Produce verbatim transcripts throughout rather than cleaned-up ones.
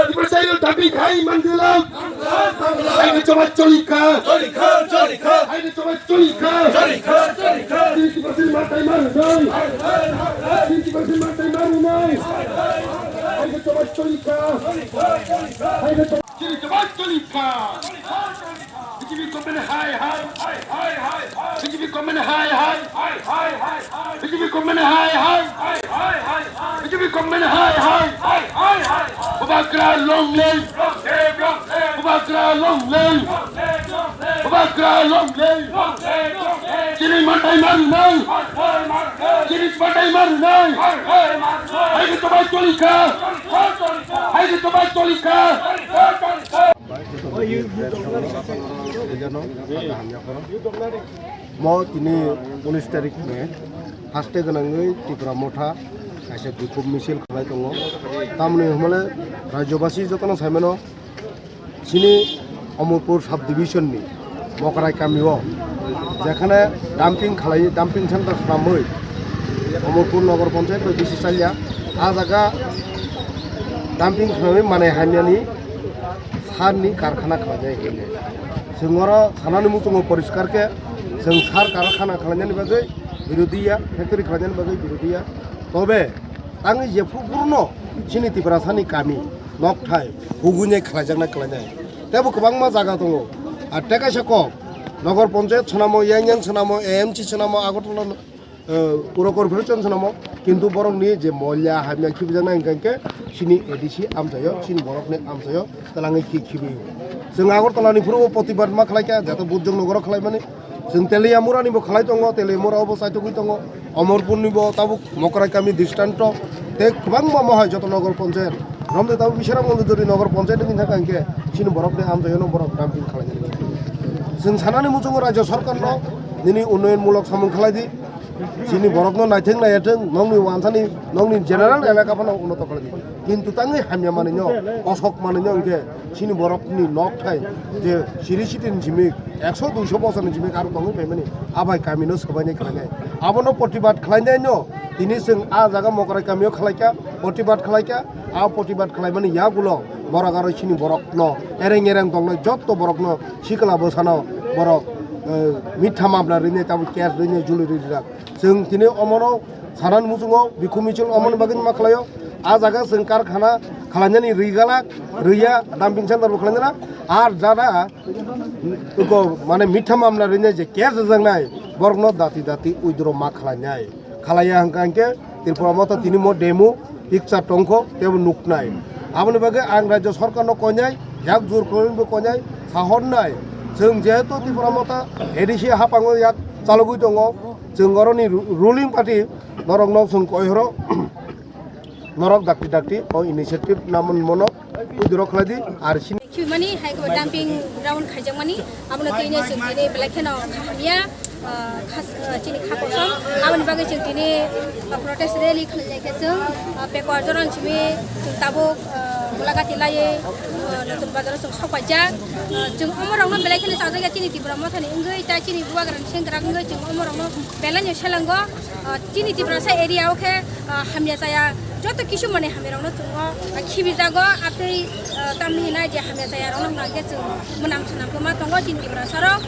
Tiprasari dabi khai manglak. Aini choba cholikha. Cholikha, cholikha. Aini choba cholikha. Cholikha, cholikha. Tini Tiprasari matai maru nai. Tini Tiprasari matai maru nai. Aini choba cholikha. Aini choba cholikha. B J P government hai hai, hai hai hai hai. B J P government hai hai, hai hai hai hai. B J P government hai hai, hai hai hai hai. B J P government hai hai, hai hai hai hai. Bubagra long live, long live, long live. Bubagra long live, long live, long live. Bubagra long live, long live, long live. Chini matai maru nai, matai maru nai. Chini matai maru nai, matai maru nai. Hai ke tobai cholikha, hai ke tobai cholikha. Mo tini unis tarik ni haste gwnangwi Tipra Motha kaisa bikhub misil khlai tongo. Tamoni hwnmale rajyobasi jotono saimano chini Omorpur sub division ni Mokrai kami o jekhane dumping khlai, dumping center khlamwi Omorpur Nogor Panchayat bai bisi chalya. A jaga dumping khlaiwi manai hamyani sar ni karkhana khlaijak hinwi. Chwng oro sanani muchungo poriskar khe chwng sar karkhana khlainani bagwi birodhi ya, factory khlainani bagwi birodhi ya. Tobe tangwi jephru phuru no chini Tiprasa ni kami nokthai hugui nai khlaijaknai khlainai. Tebo kwbangma jaga tongo. Ar tei kaisa kok Nogor Panchayat swnamo, Union swnamo, A M C swnamo, Agartala eh, puro corporation swnamo, kintu borokni je molya hamya khibijaknai hwnkha hwnkhe chini A D C amchaio, chini borokni amchaio twlangwi khi-, khibiwi. Chwng Agartala ni phuru protibad ma khlai kha, jata Bujong Nogoro khlaimani. Chwng Teliamura ni bo khlai tongo, Teliamura o bo chaitugwi tongo, Omorpur ni bo tabuk Mokrai kami dristanto, tei kwbangma mohai joto Nogor Panchayat. Romde tabuk Bisharam Mandir jodi Nogor Panchayat ni hwnkha hwnkhe chini borokni amchaio no borok dumping khlainani. Chwng sanani muchungo Rajya Sarkar no nini unnoyon mulok samung khlai di. Chini borokno naithok naiyathok, nokni wansani, nokni general elaka phano unoto khlai di. Kintu tangwi hamya manwino, kosok manwino hwnkhe chini borokni nokthai je siri sitini simi ekso duiso bosorni simi aro tongwi phaimani, abai kamino swbainai khlainai. Abono protibad khlainaino tini chwng a jaga Mokrai kamio khlaikha, protibad khlaikha, a protibad khlaimani yagulo borok aro chini borokno ereng ereng tongnai jotto borokno sikla bwsano borok, eh, mitha mamla rinai tabuk case rinai juli rijak. Chwng tini omono sanani muchungo bikhum michil omoni bagwi ma khlaio. A jaga chwng karkhana khwlainani rwi galak, rwiya dumping center bo khwlainani. Ar jada iko mane mitha mamla rinai je case rijaknai borokno dati dati withdraw ma khwlainai. Khlaiya hwnkha hwnkhe Tripura Motha tini mo demo picture tongkho tebo nuknai. Aboni bagwi ang Rajya Sarkarno koinai, yak jur koinaibo koinai, sahornai. Chwng jehetu Tripura Motha A D C haphango yak chalogwi tongo, chwng oroni ru-, ruling party norokno chwng koihoro, norok dakti dakti o initiative namon mono withdraw khlai di, ar sini Khibimani hai khe dumping ground khaijakmani, abono tini chwng tini belai kheno kaham ya, ah, khas-, ah, chini kha kosom, aboni bagwi chwng tini, ah, protest rally khlainai khe chwng, ah, backward jorani simi chwng tabuk, ah, Mulakati laiwi, uh, Notun Bazar o chwng sok paijak. Uh, chwng omorokno belai kheno chajakya chini Tipra Mothani wngwi, tai chini bubagrani sengkrak wngwi chwng omorokno belaino selango. Uh, chini Tiprasa area o khe, uh, hamya chaya joto kisu mani hamya rokno chwng o, uh, khibijago, atwi, uh, tamni hinai je hamya chaya rokno hwnka khe chwng mwnam swnam kwma tongo chini Tiprasa rok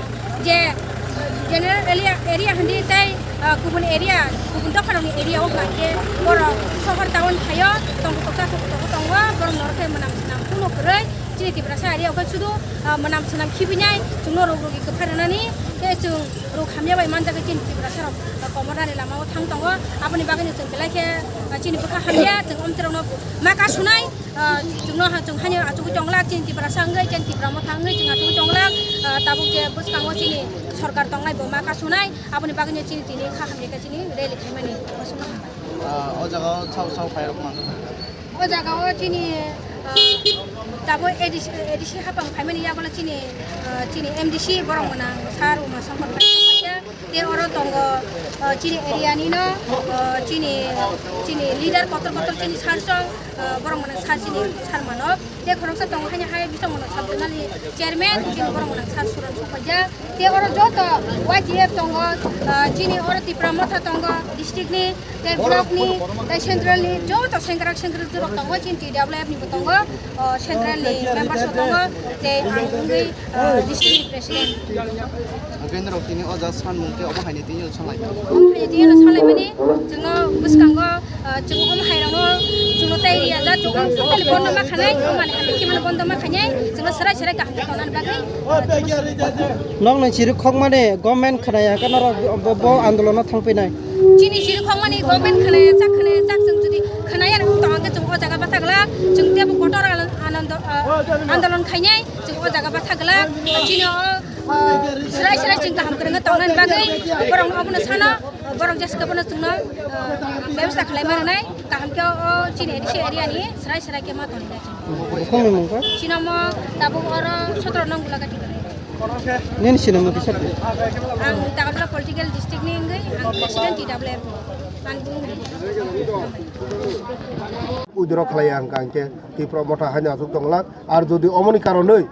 je, uh, general area, area hindi tai, uh, kubun area, kubun dopha rokni area o hwnka khe borok sohor town phaio, tongthok chathok tongo, borok norok khe mwnam swnam kuno kwrwi. Chini Tiprasa area o khe sudu, ah, mwnam swnam khibinai chwngno rok rogi kwthar rwnani, tei chwng rok hamya bai manjak khe chini Tiprasa rok, ah, komornani lama o thang tongo. Aboni bagwi no chwng belai khe, ah, chini bwkha hamya, chwng omtwi rokno ma kasunai, ah, chwngno ha, chwng haino achugwi tonglak, chini Tiprasa wngwi, chini Tipra Motha wngwi chwng achugwi tonglak, ah, tabuk je bwskango chini sorkar tongnai bo ma kasunai, aboni bagwi no chini tini kha hamya khe chini rally khaimani. Ah, o jaga o sao sao phai rok ma. O jaga o chini, ah, tabuk A D C, A D C hapang phaimani yagulo chini, ah, chini M D C borok mwnang sir Uma Shankar bai tongpaikha. Tei oro tongo, ah, chini area ni no, ah, chini, chini leader kotor kotor chini sir song, ah, borok mwnang sir chini sir manok. Tei khoroksa tongo haino hai bising mwnang sub zonal ni chairman chini borok mwnang sir Suran Sokpaijak. Tei oro joto Y T F tongo, ah, chini oro Tipra Motha tongo, district ni, tei block ni, tei central ni, joto sengkrak sengkrak borok tongo, chini T W F ni bo tongo, ah, central ni members bo tongo, tei ang wngwi, ah, district ni president. Hwnkhe norok tini o jaga sanmung khe obo haino tini o sanlai. Obo haino tini o sanlaimani, chwngno bwskango, ah, chwng omo hai rokno chwngno tei riya jak, chwng totally bondo ma khanai, omo mani hai khe mani bondo ma khainai, chwngno serai serai kaham khe tongnani bagwi, ah, chwngno swngo. Nokni chiri khokmani government khwnaya khe norok bo, bo andolono thangpinai. Chini chiri khokmani government khwnaya jak, khwnaya jak, chwng jodi khwnaya rok tong khe chwng o jaga bwtha glak, chwng teibo kotor anando, ah, andolon khainai, chwng o jaga bwtha glak, chini o, ah, serai serai chwng kaham kwrwngwi tongnani bagwi borokno obono sano. Borok jas khe bono chwngno, ah, bebostha khlai ma rwnai, kaham khe o chini A D C area ni serai serai khe ma tonwi nai chwng. Bukhukni mung khe? Chini omo tabuk oro sotro nong Gulagati. Nini sinimung kisa? Ang Tagarpara political district ni wngwi ang president T W F. Ang bung. Withdraw khlai ang kha hwnkhe Tipra Motha haino aswk tongla. Ar jodi omoni karonwi,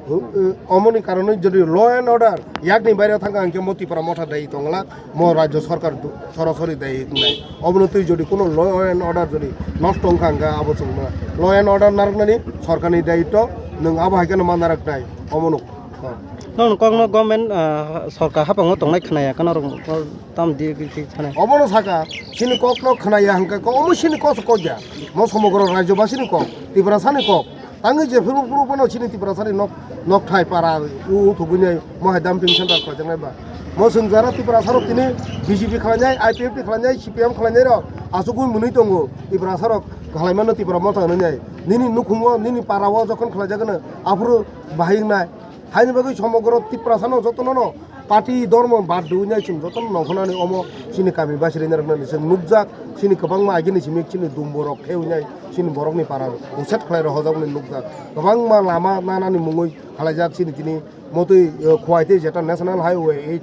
uh, omoni karonwi jodi law and order yakni baire thangkha, hwnkhe mo Tipra Motha dai tonglak, mo rajyo sarkar du-, sorasori dai wngnai. Obono twi jodi kuno law and order jodi nosto wngkha, hwnkhe abo chwngno law and order narwknani sarkarni daitto, nwng abo hai kheno ma narwknai, omono. Nokni kokno government, ah, sarkar haphango tongnai khwnaya, kheno rok tam di, di, di, sanai. Obono saka, chini kokno khwnaya hwnkhe ko, omo chini kok se kok ya, mo somogro rajyobasini kok, Tiprasani kok. Tangwi je phuru phuru phano chini Tiprasani nok, nokthai para u, u thugwini mo hai dumping center khwlaijaknai ba. Mo chwng jara Tiprasarok tini B J P khwlainai, I P F T khwlainai, C P M khwlainairok achugwi mwnwi tongo. Tiprasarok khwlaimano Tipra Motha hwnwi nai. Nini nukhungo, nini parao jokhon khwlaijakgwno aphuru bahai wngnai. Haini bagwi somogro Tiprasano jotono no party, dormo bad rwinai chwng jotono nongkhornani omo chini kami basirinai roknani chwng nukjak, chini kwbangma agini simi chini dumbo rok khe wnai chini borokni para uset khlai rok hojaknai nukjak. Kwbangma lama nanani mungwi khwlaijak chini tini motwi, eh, Khowai tei jeta National Highway eight,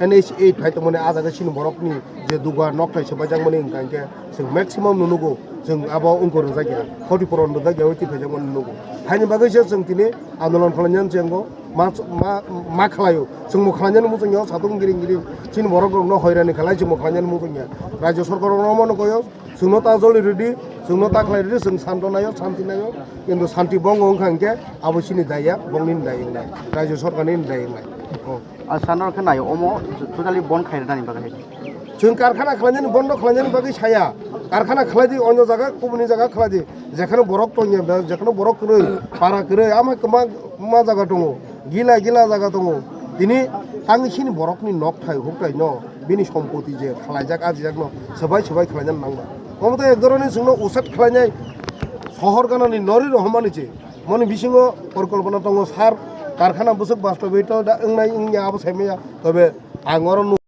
N H eight phai tongmani ah jaga chini borokni je dugar nokthai swbaijakmani hwnkha hwnkhe chwng maximum nunugo, chwng abo wngkor rwjakya, khoti puron rwjakya, oi twi phaijakmani nunugo. Haini bagwi se chwng tini andolon khlainani chengo, ma, ma, ma khlaio, chwngbo khlainani muchungya, satung giring giring, chini borok rokno hoirani khlai chwngbo khlainani muchungya. Rajyo sarkar rokno omo nukoyo, chwngno ta joli rwdi, chwngno ta khlai rwdi, chwng santo naio, santi naio, kintu santi bongo wngkha hwnkhe abo chini daya, bongni daya wngnai, rajyo sarkarni daya wngnai. Oh. Ah, sano khe naio, omo totally bon khairwnani bagwi hai. Chwng karkhana khlainani bondo khlainani bagwi saya. Karkhana khlai di, onyo jaga, kubuni jaga khlai di. Jekhano borok tongya, jekhano borok kwrwi, para kwrwi, ama kwma, kwma jaga tongo, gila gila jaga tongo. Tini tangwi chini borokni nokthai hukthai no, bini sompoti je khlaijak, ajijak no, swbai swbai khlainani nangba. Omo to ek dhoroner chwngno uset khlainai, sohor ganani nori rohormani se. Moni bisingo porikolpona tongo, sir, karkhana bwswk bastobito da wngnai wngya abo saimanya, tobe ang oro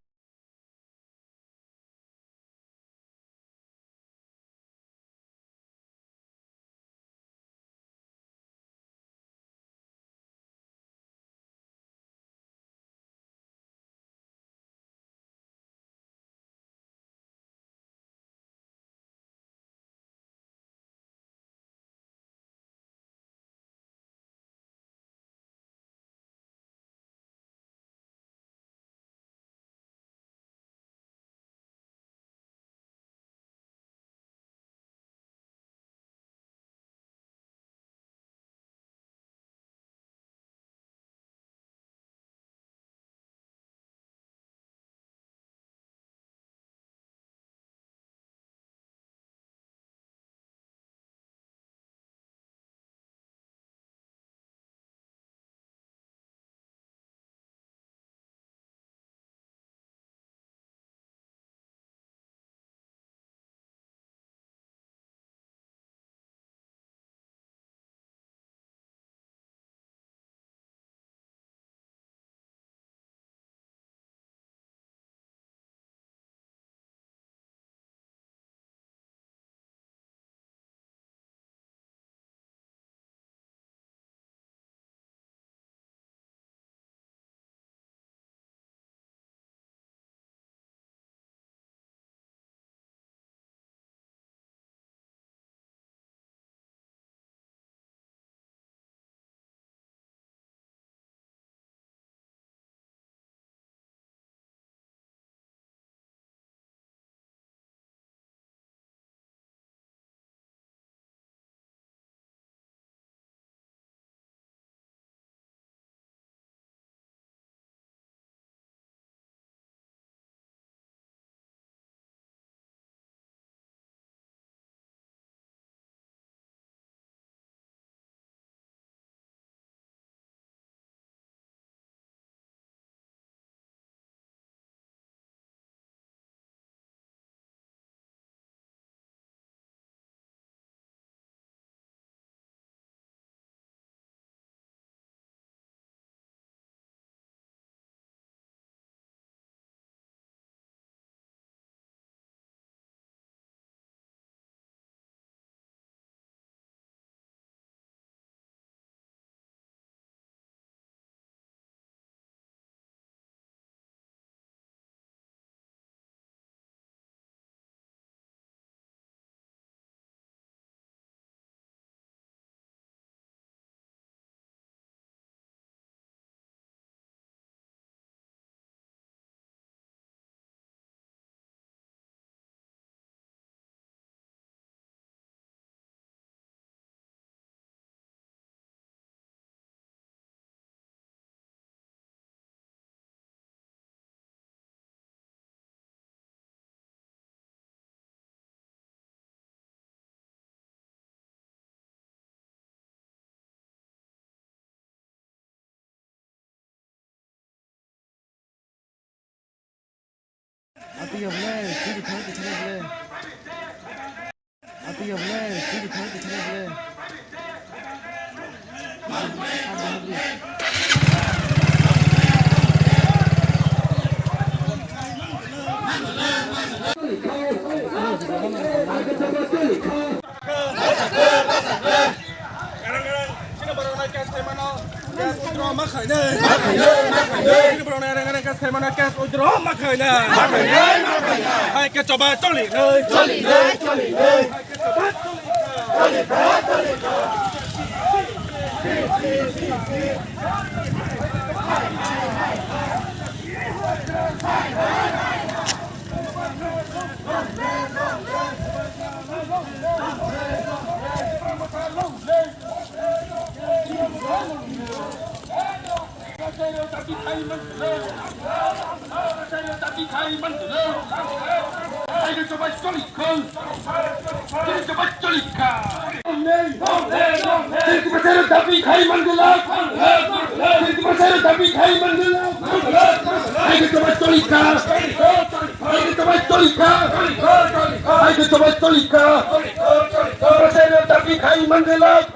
Tiprasari dabi khai manglak.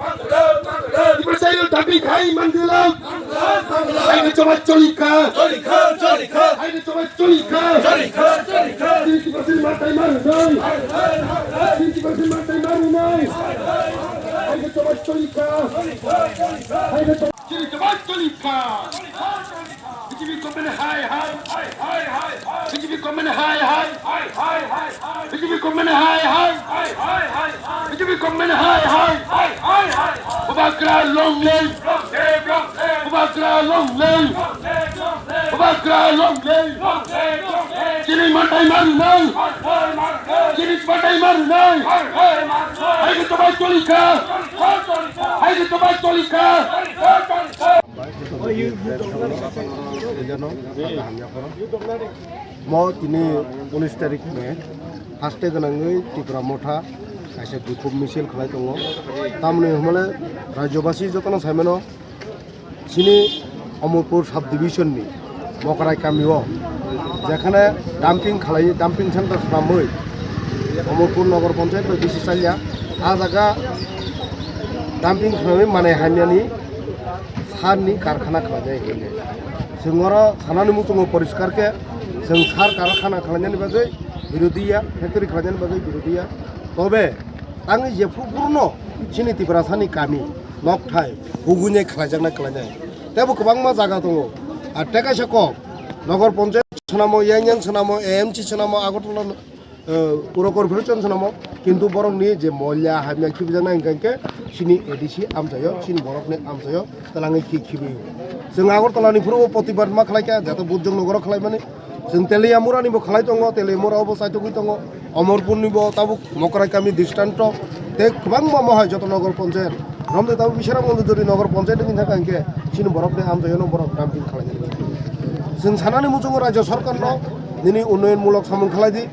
Tiprasari dabi khai manglak. Haino choba cholikha. Cholikha, cholikha. Haino choba cholikha. Cholikha, cholikha. Tini Tiprasari matai maru nai. Tini Tiprasari matai maru nai. Haino choba cholikha. Haino choba cholikha. B J P government hai hai, hai hai hai hai. B J P government hai hai, hai hai hai hai. B J P government hai hai, hai hai hai hai. B J P government hai hai, hai hai hai hai. Bubagra long live. Bubagra long live. Bubagra long live. Chini matai maru nai. Chini matai maru nai. Hai ke tobai cholikha. Hai ke tobai cholikha. Mo tini unis tarik May, haste gwnangwi Tipra Motha kaisa bikhuk misil khlai tongo. Tamoni hwnmale rajyobasi jotono saimano chini Omorpur sub division ni Mokrai kamio jekhane dumping khlai, dumping center khlamwi Omorpur Nagar Panchayat bai bisi chalya, a jaga dumping khlaiwi manai hamyani sarni karkhana khlainai hinwi. Chwng oro sanani muchungo poriskar khe chwng sar karkhana khlainani bagwi birodhiya, factory khlainani bagwi birodhiya. Tobe tangwi jephru phruno chini Tiprasani kami, nokthai, huguinai khlaijaknai khlainai. Tebo kwbangma jaga tongo. Ar tei kaisa kok, Nagar Panchayat swnamo, Union swnamo, A M C swnamo, Agartala, eh, Puro Corporation swnamo, kintu borokni je molya hamya khibijaknai hwnkha hwnkhe chini A D C amchaio, chini borokni amchaio twlangwi khi khibi. Chwng Agartala ni phuru o protibad ma khlai kha, jate Bujong Nogoro khlaimani. Chwng Teliamura ni bo khlai tongo, Teliamura o bo chaitugwi tongo, Omorpur ni bo tabuk Mokrai kami distance o, tei kwbangma mohai joto Nagar Panchayat. Romde tabuk Bisramganj jodi Nagar Panchayat ni hwnkha hwnkhe chini borokni amchaio no borok dumping khlai jani. Chwng sanani muchungo Rajya Sarkar no nini unnoyon mulok samung khlai di.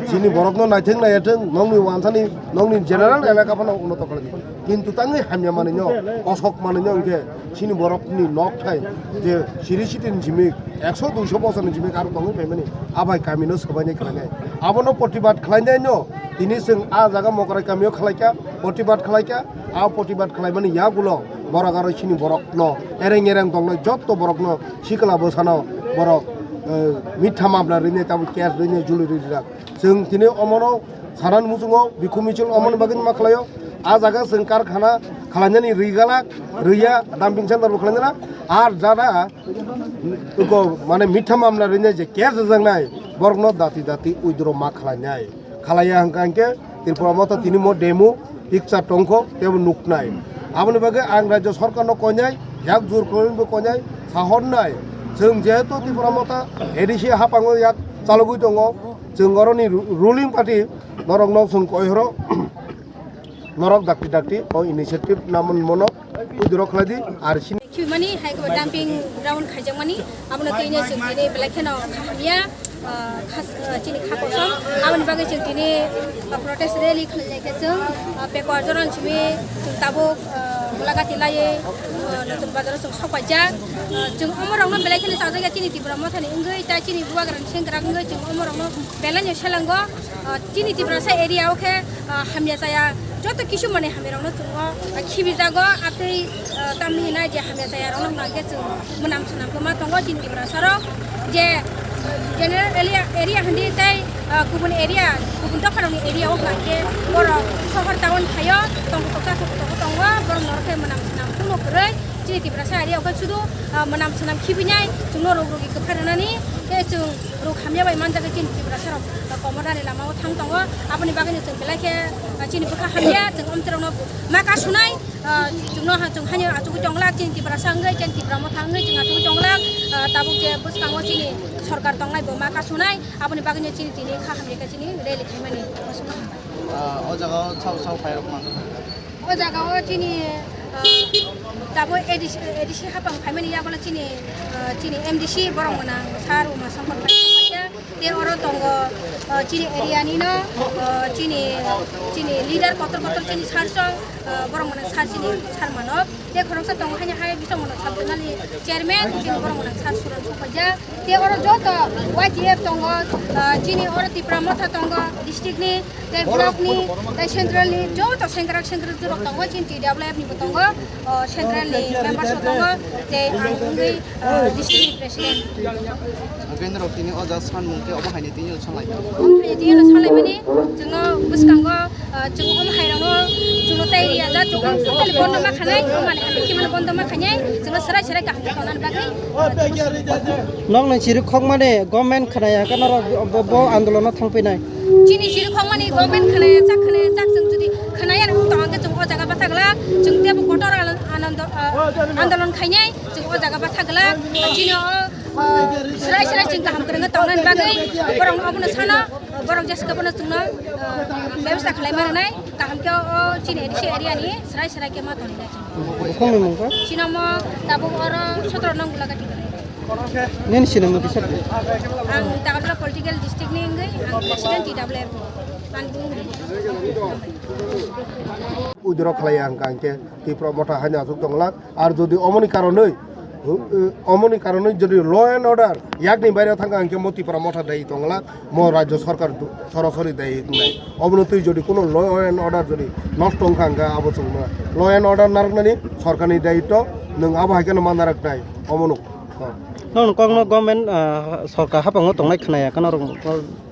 Chini borokno naithok naiyathok, nokni wansani, nokni general elaka phano unoto khlai di. Kintu tangwi hamya manwino, kosok manwino hwnkhe chini borokni nokthai je siri sitini simi ekso duiso bosorni simi aro tongwi phaimani, abai kamino swbainai khlainai. Abono protibad khlainaino tini chwng a jaga Mokrai kamio khlaikha, protibad khlaikha, a protibad khlaimani yagulo borok aro chini borokno ereng ereng tongnai jotto borokno sikla bwsano borok, eh, mitha mamla rwinai tabuk case rwinai juli rwi rijak. Chwng tini omono sanani muchungo bikhuk misil omoni bagwi ma khlaio. A jaga chwng karkhana khlainani rwi galak, rwiya dumping center bo khlainani. Ar jada iko mane mitha mamla rwinai je case rwjaknai borokno dati dati withdraw ma khlainai. Khlaiya hwnkha hwnkhe Tripura Motha tini mo demo picture tongkho tebo nuknai. Aboni bagwi ang Rajya Sarkarno koinai, yak jur koinai bo koinai, sahornai. Chwng jehetu Tripura Motha A D C haphango yak chalogwi tongo, chwng oroni ru-, ruling party norokno chwng koihoro, norok dakti dakti o initiative namon mono withdraw khlai di, ar sini Khibimani hai khe dumping ground khaijakmani, abono tini chwng tini belai kheno hamya, ah, khas-, ah, chini kha kosom, aboni bagwi chwng tini, ah, protest rally khlaikha chwng, ah, Pekwa Joran simi chwng tabuk, ah, Mulakati laiwi, uh, Notun Bazar o chwng sok paijak. Uh, chwng omorokno belai kheno chajak ya chini Tipra Mothani wngwi, tai chini bubagrani sengkrak wngwi chwng omorokno belai no selango. Uh, chini Tiprasa area o khe, uh, hamya chaya joto kisu manwi hamya rokno chwng o, uh, khibijago, atwi, uh, tamni hinai je hamya chaya rokno hwnka khe chwng mwnam swnam kwma tongo chini Tiprasa rok je, uh, general area, area hindi tai, uh, kubun area, kubun dopha rokni area o hwnka khe borok sohor town phaio, tongthok tongthok tongo, borok norok khe mwnam swnam kuno kwrwi. Chini Tiprasa area o khe sudu, ah, mwnam swnam khibinai chwngno ruk rugi kwphar rwnani, tei chwng ruk hamya bai manjak khe chini Tiprasa rok, ah, komornani lama o thang tongo. Aboni bagwi no chwng belai khe, ah, chini bwkha hamya, chwng omtwi rokno ma kasunai, ah, chwngno ha, chwng haino achugwi tong glak, chini Tiprasa wngwi, chini Tipra Motha wngwi chwng achugwi tong glak, ah, tabuk je bwskango chini sorkar tongnai bo ma kasunai, aboni bagwi no chini tini kha hamya khe chini rally khaimani. Ah, o jaga o sao sao phai rok manjak. O jaga o chini, ah, tabuk A D C, A D C hapang phaimani yagulo chini, ah, chini M D C borok mwnang sir Uma Shankar Paikha. Tei oro tongo, ah, chini area ni no, ah, chini, chini leader kotor kotor chini sir song, ah, borok mwnang sir chini sir mano. Tei khoroksa tongo haino hai bising mwnang sub zonal ni chairman chini borok mwnang sir Suran Sukhaijak. Tei oro joto Y T F tongo, ah, chini oro Tipra Motha tongo district ni. Tei block ni, tei central ni joto sengkrak sengkrak jurok tongo, chini T W F ni bo tongo, o, central ni members bo tongo, tei ang wngwi, o, district ni president. Kendra tini o ja sanmung khe omo haini tini o sanlai. Omo haini tini o sanlai mani, chwngno bwskango, o, chwng omo hai rokno chwngno tai riya ja, chwng totally bondo ma khanai, omo mani hamya khe mani bondo ma khainai, chwngno serai serai kaham khe tongnani bagwi, o, chwngno. Nokni chiri khokmani government khwnaya khe norok bo, bo andolono thangpinai. Chini chiri khokmani government khwnaya jak, khwnaya jak, chwng jodi khwnaya wng tong khe chwng o jaga bwtha glak, chwng teibo kotor ano-, anondo, ah, andolon khainai, chwng o jaga bwtha glak. Chini o, ah, serai serai chwng kaham kwrwngwi tongnani bagwi borokno obono sano, borok jeske bono chwngno, ah, bebostha khlai ma rwnai, kaham khe o chini A D C area ni serai serai khe ma tongnai chwng. Bukhukni mung kha? Chini omo tabuk oro sotro nong Gulagati. Nini sinimung kisa? Ang Takarjala political district ni wngwi ang president T W F. Ang withdraw khlai ang kha, ang khe Tipra Motha haino aswk tong glak. Ar jodi omoni karonwi, uh, omoni karonwi jodi law and order yakni baire thang kha, ang khe mo Tipra Motha dai tong glak. Mo rajyo sarkar du-, sorasori dai wngnai. Obono twi jodi kuno law and order jodi nosto wngkha, hwnkhe abo chwngno law and order narwknani sarkarni daitw, nwng abo hai kheno ma narwknai, omono. Nokni kokno government, ah, sarkar haphango tongnai khwnaya, kheno rok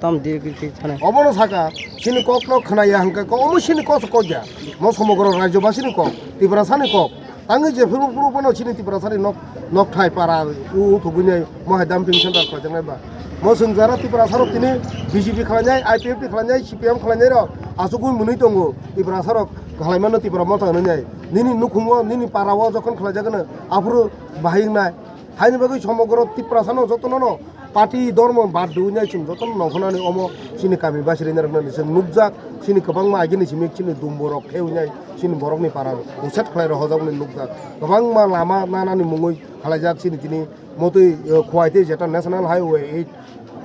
tam di, di, di, thane. Obono saka, chini kokno khwnaya hwnkhe ko, omo chini kok se kok ya. Mo somogro rajyobasini kok, Tiprasani kok. Tangwi je phuru phuru phano chini Tiprasani nok, nokthai para u, u thugwinai mo hai dumping center khlaijaknai ba. Mo chwng jara Tiprasarok tini B J P khlainai, I P F T khlainai, C P M khlainairok achugwi mwnwi tongo. Tiprasarok khlaimano Tipra Motha hwnwi nai. Nini nukhungo, nini parao jokhon khlaijagano aphuru bahai wngnai. Haini bagwi somogro Tiprasano jotono no party, dhormo bad rwinai chwng jotono nongkhornani omo chini kami basirinai roknani chwng nukjak, chini kwbangma agini simi chini dumborok khe wngnai chini borokni para uset khlai rok hojaknai nukjak. Kwbangma lama nanani mungwi khlaijak chini tini motwi, eh, Khowai tei jeta National Highway eight,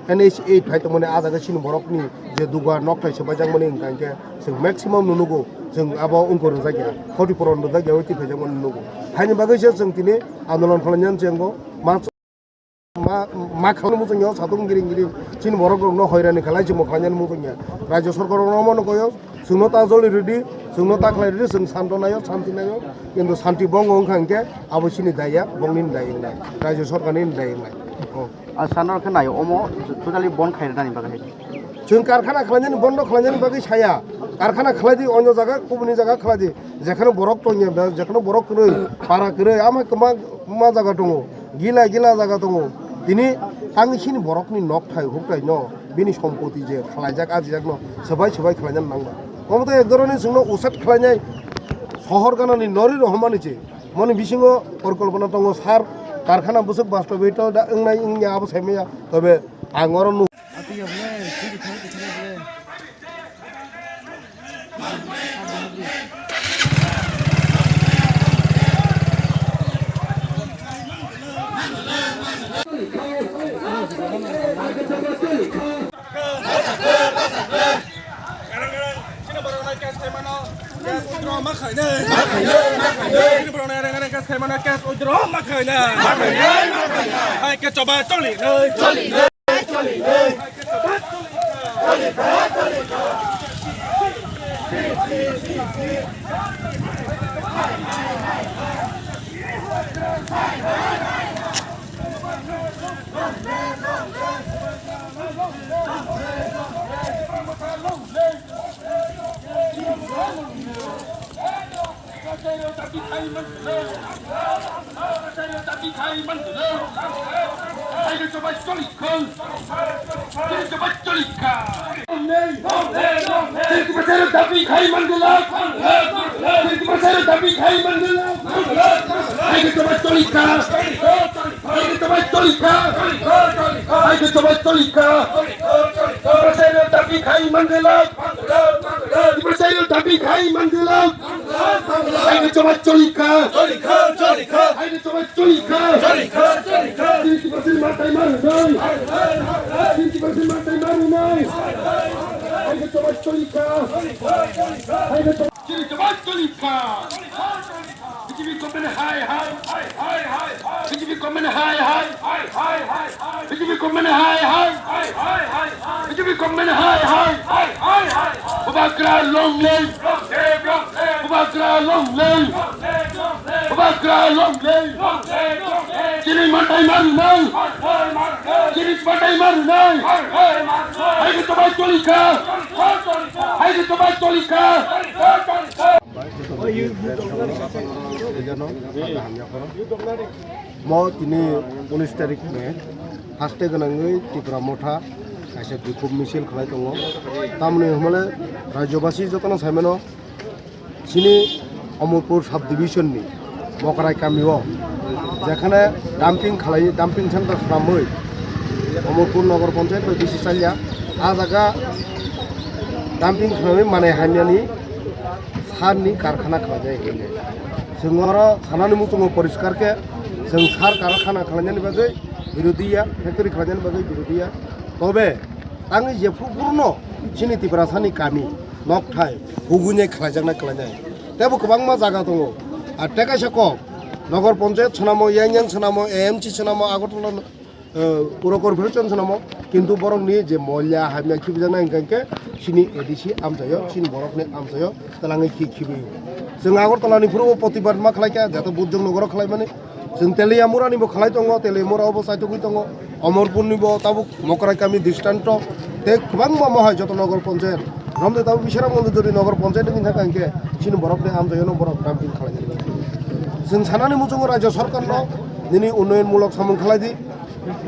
N H eight phai tongmani ah jaga chini borokni je dugar nokthai swbaijakmani hwnkha hwnkhe chwng maximum nunugo chwng abo wngkor rwjakya, khoti puron rwjakya oi twi phaijakmani nugo. Haini bagwi se chwng tini andolon khlainani chenggo. Ma, ma, ma khalai muchungya, satung giring giring, chini borok rokno hoirani khalai, chimo khlainani muchungya. Rajya sarkar rokno omono koyo, chwngno ta joli rwdi, chwngno ta khlai rwdi, chwng santo naio, santi naio, kintu santi bongo wngkha hwnkhe, abo chini daya, bongni daya wngnai, rajya sarkarni daya wngnai. Oh. A sanor khe naio, omo totally bon khairwnani bagwi hai. Chwng karkhana khlainani, bondo khlainani bagwi saya. Karkhana khlai di, onyo jaga, kubuni jaga khlai di. Jekhano borok tongya, jekhano borok kwrwi, para kwrwi, ama kwma, kwma jaga tongo, gila, gila jaga tongo. Tini tangwi sini borokni nokthai, hukthai no, bini sompoti je khlaijak, ajijakno swbai, swbai khlainani nangba. Omo to ek dhoroner chwngno uset khlainai, sohor ganani nori rohormani se. Moni bisingo porikolpona tongo, sar karkhana bwswk bastobito da wngnai wngya abo saimaya, tobe ang oro nuk. Ma khainai. Ma khainai, ma khainai. Bini borok nai nai nai case khaimano case withdraw ma khainai. Ma khainai, ma khainai. Hai ke choba choli nai. Choli nai, choli nai. Hai ke choba choli kha. Tiprasari dabi khai manglak. Tiprasari dabi khai manglak. Hai ke choba choli kha. Hai ke choba choli kha. Tiprasari matai maru nai. Tiprasari matai maru nai. Hai ke choba choli kha. Hai ke choba choli kha. B J P government hai hai hai hai hai hai. B J P government hai hai hai hai hai hai. B J P government hai hai hai hai hai hai. B J P government hai hai hai hai hai hai. Bubagra long live. Bubagra long live. Bubagra long live. Chini matai maru nai. Chini matai maru nai. Hai ke choba choli kha. Hai ke choba choli kha. Mo tini unis tarik May, haste gwnangwi Tipra Motha kaisa bikhub misil khlai tongo. Tamoni hwnmale rajyobasi jotono saimano chini Omorpur sub division ni Mokrai kami o jekhane dumping khlai, dumping center khlamwi Omorpur Nogor Panchayat bai bisi chalya, a jaga dumping khlaiwi manai hamyani sar ni karkhana khlaijak hinwi. Chwng oro sanani muchungo poriskar khe chwng sar karkhana khlainani bagwi birodhiya, factory khlainani bagwi birodhiya. Tobe tangwi jephru phruno chini Tiprasani kami nokthai hugwinai khlaijaknai khlainai. Tebo kwbangma jaga tongo. Ar tei kaisa kok, Nogor Panchayat swnamo, Union swnamo, A M C swnamo, Agartala eh, puro corporation swnamo, kintu borokni je molya hamya khibijaknai hwnkha khe chini A D C amchaio, chini borokni amchaio twlangwi khi khibiwi. Chwng Agartala ni phuru protibad ma khlai kha, jato Bujong Nogoro khlaimani. Chwng Teliamura ni bo khlai tongo, Teliamura o bo chaitugwi tongo, Omorpur ni bo tabuk Mokrai kami dristanto, tei kwbangma mohai joto Nogor Panchayat. Romde tabuk Bisramganj jodi Nogor Panchayat wngkha hwnkha khe chini borokni amchaio no borok dumping khlainani. Chwng sanani muchungo Rajya Sarkar no nini unnoyon mulok samung khlai di.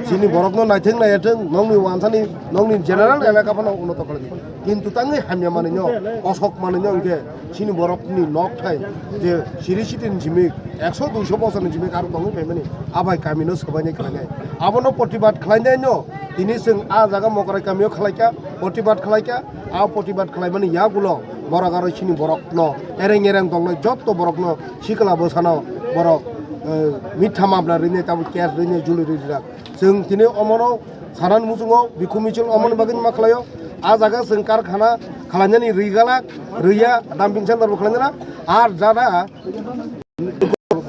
Chini borokno naithok naiyathok, nokni wansani, nokni general elaka phano unoto khlai di. Kintu tangwi hamya manwino, kosok manwino hwnkhe chini borokni nokthai je siri sitini simi ekso duiso bosorni simi aro tongwi phaimani, abai kamino swbainai khlainai. Abono protibad khlainaino tini chwng a jaga Mokrai kamio khlaikha, protibad khlaikha, a protibad khlaimani yagulo borok aro chini borokno ereng ereng tongnai jotto borokno sikla bwsano borok, eh, mitha mamla rinai tabuk case rinai juli rijak. Chwng tini omono sanani muchungo bikhum michil omoni bagwi ma khlaio. A jaga chwng karkhana khwlainani rwi galak, rwiya dumping center bo khwlainani. Ar jada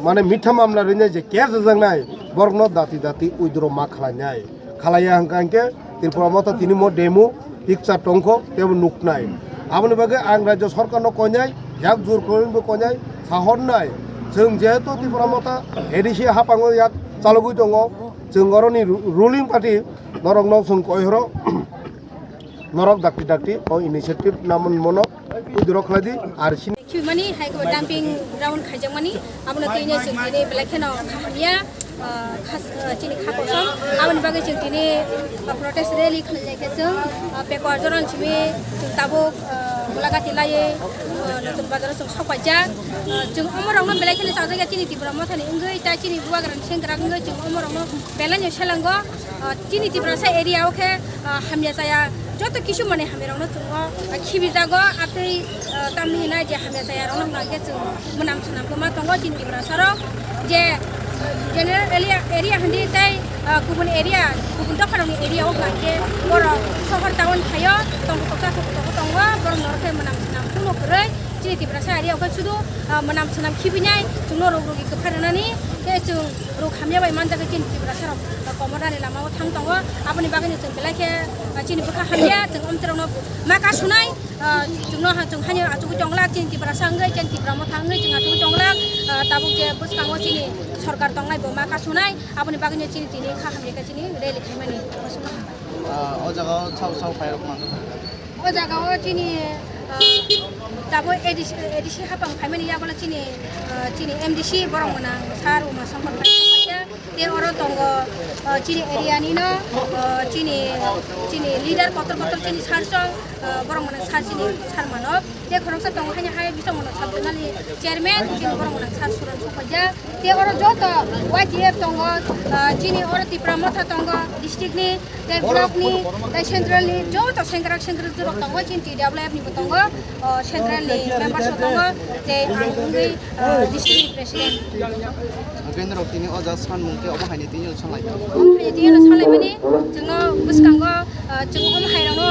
mane mitha mamla rinai je case rwjaknai borokno dati dati withdraw ma khwlainai. Khwlaiya hwnkha hwnkhe Tripura Motha tini mo demo picture tongkho tebo nuknai. Aboni bagwi ang Rajya Sarkarno koinai, yak jur koinai bo koinai, sahornai. Chwng jehetu Tripura Motha A D C haphango yak chalogwi tongo, chwng oroni ru-, ruling party norokno chwng koihoro, norok dakti dakti o initiative namun mono withdraw khlai di, ar sini Khibimani hai khe dumping ground khaijakmani, abono tini chwng tini belai kheno hamya, ah, khas-, ah, chini kha kosom. Aboni bagwi chwng tini, ah, protest rally khlaijak khe chwng, ah, Pekwa Joran simi chwng tabuk, ah, Golagati laiwi, ah, Notun Bazar o chwng sok paijak. Ah, chwng omorokno belai kheno chajakya chini Tipra Mothani wngwi, tei chini Bubagrani sengkrak wngwi chwng omorokno belai no selango. Ah, chini Tiprasa area o khe, ah, hamya chaya joto kisu manwi hamya rokno chwng o, ah, khibijago, ah, tei, ah, tamni hwnwi je hamya chaya rokno hwnka khe chwng mwnam swnam kwma tongo chini Tiprasa rok je, ah, general area, area hindi tei, ah, kubun area, kubun dopha rokni area o hwnka khe borok sohor town phaio, tongthok tongthok tongo, borok norok khe mwnam swnam kuno kwrwi. Chini Tiprasa area o khe sudu, ah, mwnam swnam khibinai chwngno rwk rwgwi kwphar rwnani, tei chwng rwk hamya bai manjak khe chini Tiprasa rok, ah, komornani lama o thang tongo. Aboni bagwi no chwng belai khe, ah, chini bwkha hamya, chwng omtwi rokno ma kasunai, ah, chwngno ha-, chwng haino achugwi tong glak, chini Tiprasa wngwi, chini Tipra motha wngwi chwng achugwi tong glak, ah, tabuk je bwskango chini sorkar tongnai bo ma kasunai, aboni bagwi no chini tini kha hamya khe chini rally khaimani. Ah, o jaga o sao sao phai rok manjak. O jaga o chini, ah, tabuk A D C, A D C hapang phaimani yagulo chini, ah, chini M D C borok mwnang sir Uma Shankar Parekh ya. Tei oro tongo, ah, chini area ni no, ah, chini, chini leader kotor kotor chini sir song, ah, borok mwnang sir chini sir mano. Tei khoroksa tongo haino hai bising mano sub zonal ni chairman chini borok mwnang sir Suran Sokhaja. Tei oro joto Y T F tongo, ah, chini oro Tipra motha tongo district ni. Tei block ni, tei central ni joto sengkrak sengkrak jora tongo, chini T W F ni bo tongo, o central ni members bo tongo, tei ang wngwi, o, district ni president. Kendra tini o jaga sanmung khe omo haino tini o sanlai. Omo haino tini o sanlaimani, chwngno bwskango, o, chwng omo hairokno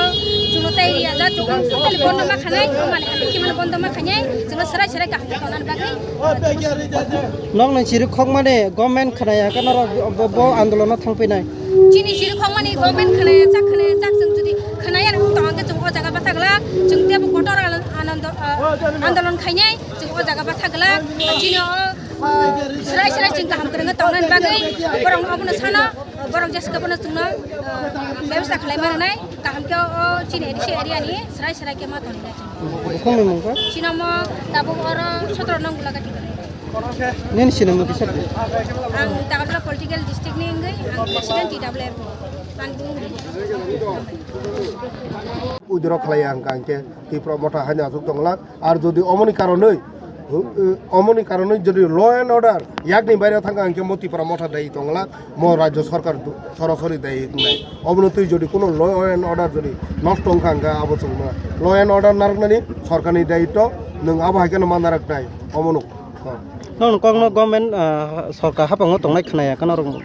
chwngno tei riya ja, chwng totally bondo ma khanai, omo haino haino khimano bondo ma khainai, chwngno serai serai kaham khe tongnani bagwi, o, chwngno Nokni chiri khokmani government khwnaya khe norok bo, bo andolono thangpinai. Chini chiri khokmani government khwnaya jak, khwnaya jak, chwng jodi khwnaya wng tong khe chwng o jaga bwtha glak, chwng teibo kotor ano-, anondo, ah, andolon khainai, chwng o jaga bwtha glak. Chini o, ah, serai serai chwng kaham kwrwngwi tongnani bagwi borokno obono sano, borok jeske bono chwngno, ah, bebasta khlai ma rwnai, kaham khe o chini A D C area ni serai serai khe ma tongwi nai chwng. Bukhukni mung kha? Chini omo tabuk oro sotoro nong Gulagati. Nini sinimung kisa? Ang Takarjala political district ni wngwi ang president T W F. Ang bung. Withdraw khlai ang kangke Tipra motha haino aswk tongla. Ar jodi omoni karonwi, uh, omoni karonwi jodi law and order yakni baire thangka hingke mo Tipra motha dai tongla. Mo rajyo sarkar du-, sorasori dai wngnai. Obono twi jodi kuno law and order jodi nosto wngkha hingke abo chwngma law and order narwknani sarkarni daityo, nwng abo hai kheno ma narwknai. Omono kok. Nokni kokno government, ah, sorkar haphango tongnai khwnaya, kheno rok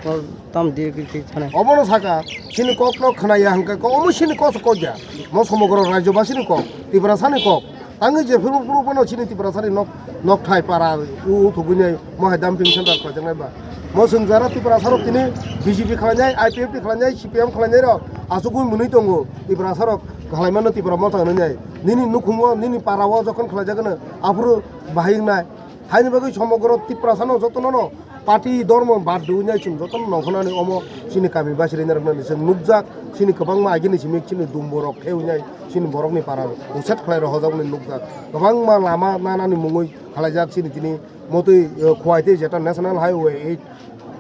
tam di, di, di, thane. Obono saka, chini kokno khwnaya hingke ko, omo chini kok se kok ya. Mo somogro rajyobasini kok, Tiprasani kok. Tangwi je phuru phuru phano chini Tiprasani nok, nokthai para u, u thugwinai mo hai dumping center khlaijaknai ba. Mo chwng jara Tiprasarok tini B J P khlainai, I P F T khlainai, C P M khlainai rok asugwi mwnwi tongo. Tiprasarok khlaimano Tipra motha hwnwi nai. Nini nukhungo, nini parao jokhon khlaijagano aphuru bahai wngnai. Haini bagwi somogro Tiprasano jotono no party, dormo bad rwinai chwng jotono nongkhornani omo chini kami basirinai roknani chwng nukjak, chini kwbangma agini simi chini dumbo rok khe wnai chini borokni para uset khlai rohorjakmani nukjak. Kwbangma lama nanani mungwi khlaijak chini tini motwi, eh, Khowai tei jeta National Highway eight,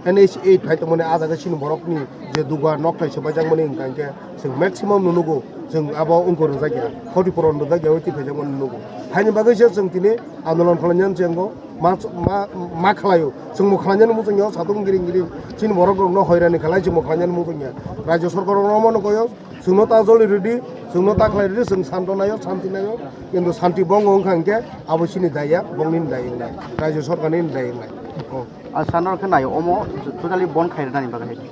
N H eight hai tongmani ah jaga chini borokni je dugar nokthai swbaijakmani hwnkha hwnkhe chwng maximum no nugo, chwng abo wngkor rwjakya, khoti puron rwjakya, oi twi phaijakmani nugo. Haini bagwi se chwng tini andolon khlainani chengo. Ma, ma, ma khlaio. Chwngbo khlainani muchungya, satung giring giring. Chini borok rokno hoirani khlai chwngbo khlainani muchungya. Rajya sarkar rokno omono koyo, chwngno ta joli rwdi, chwngno ta khlai rwdi, chwng santo naio, santi naio. Kintu santi bongo wngkha hwnkhe abo chini daya, bongni daya wngnai. Rajya sarkarni daya wngnai. Oh. A sanor khe naio, omo totally bon khairwnani bagwi hai.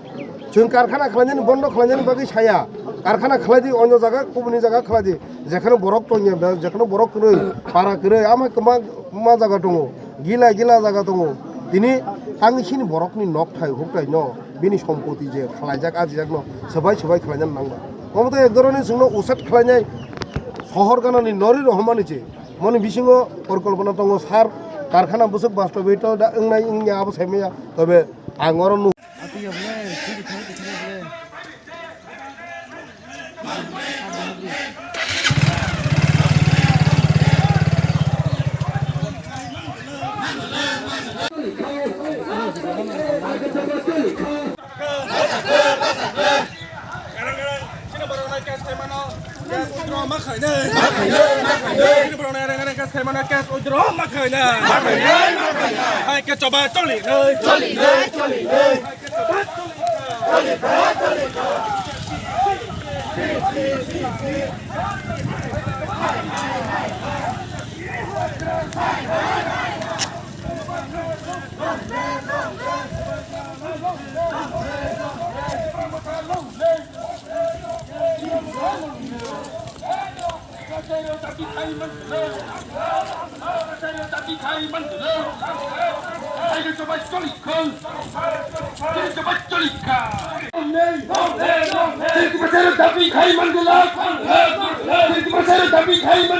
Chwng karkhana khlainani bondo khlainani bagwi saya. Karkhana khlai di, onyo jaga, kubuni jaga khlai di. Jekhano borok tongya, be-, jekhano borok kwrwi, para kwrwi, ama kwma, kwma jaga tongo, gila, gila jaga tongo. Tini tangwi chini borokni nokthai, hukthai no, bini sompoti je khlaijak, ajijak no, swbai, swbai khlainani nangba. Omo to ek dhoroni chwngno uset khlainai, sohor ganani nori rohormani se. Moni bisingo porikolpona tongo, sar karkhana bwswk bastobito da wngnai wngya abo saimaya, tobe ang oro nuk-